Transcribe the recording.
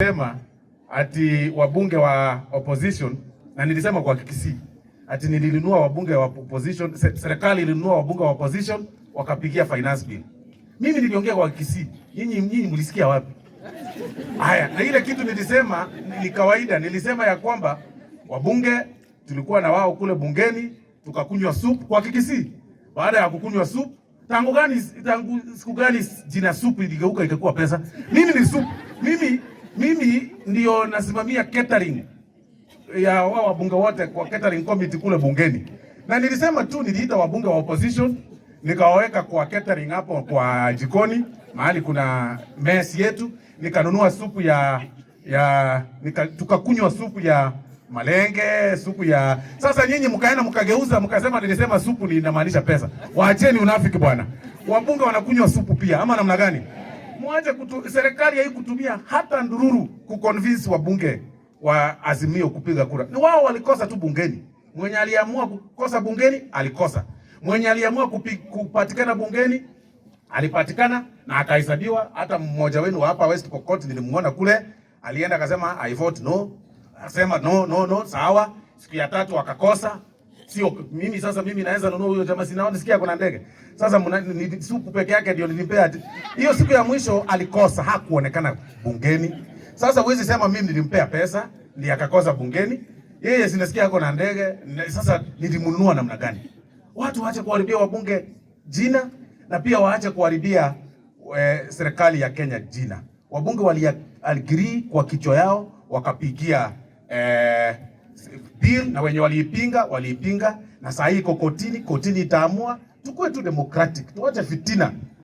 Sema ati wabunge wa opposition, na nilisema kwa Kisii ati nilinunua wabunge wa opposition, serikali ilinunua wabunge wa opposition wakapigia finance bill. Mimi niliongea kwa Kisii, nyinyi mlisikia wapi? Haya, na ile kitu nilisema ni kawaida, nilisema ya kwamba wabunge tulikuwa na wao kule bungeni tukakunywa soup kwa Kikisii. Baada ya kukunywa soup, tangu siku gani jina soup iligeuka ikakuwa pesa? Mimi ni soup. Mimi ndio nasimamia catering ya wao wabunge wote kwa catering committee kule bungeni, na nilisema tu, niliita wabunge wa opposition nikawaweka kwa catering hapo kwa jikoni mahali kuna mess yetu, nikanunua supu ya tukakunywa supu ya malenge, supu ya sasa. Nyinyi mkaenda mkageuza mkasema nilisema supu ni inamaanisha pesa. Waacheni unafiki bwana. Wabunge wanakunywa supu pia ama namna gani? Mwache serikali haikutumia hata ndururu kuconvince wabunge wa Azimio kupiga kura. Ni wao walikosa tu bungeni. Mwenye aliamua kukosa bungeni alikosa. Mwenye aliamua kupatikana bungeni alipatikana na akahesabiwa. Hata mmoja wenu hapa West Pokot nilimuona kule, alienda akasema, "I vote no," akasema, "No, no, no," sawa. Siku ya tatu akakosa. Sio mimi sasa, mimi naweza nunua huyo jamaa, sinaona sikia kuna ndege. Sasa ni supu peke yake ndio nilimpea. Hiyo siku ya mwisho alikosa, hakuonekana bungeni. Sasa huwezi sema mimi nilimpea pesa ndiye akakosa bungeni. Yeye sinasikia ako na ndege. Sasa nilimnunua namna gani? Watu waache kuharibia wabunge jina na pia waache kuharibia serikali ya Kenya jina. Wabunge wali agree kwa kichwa yao wakapigia bill na wenye waliipinga waliipinga, na saa hii iko kotini, kotini itaamua. Tukue tu democratic, tuache fitina.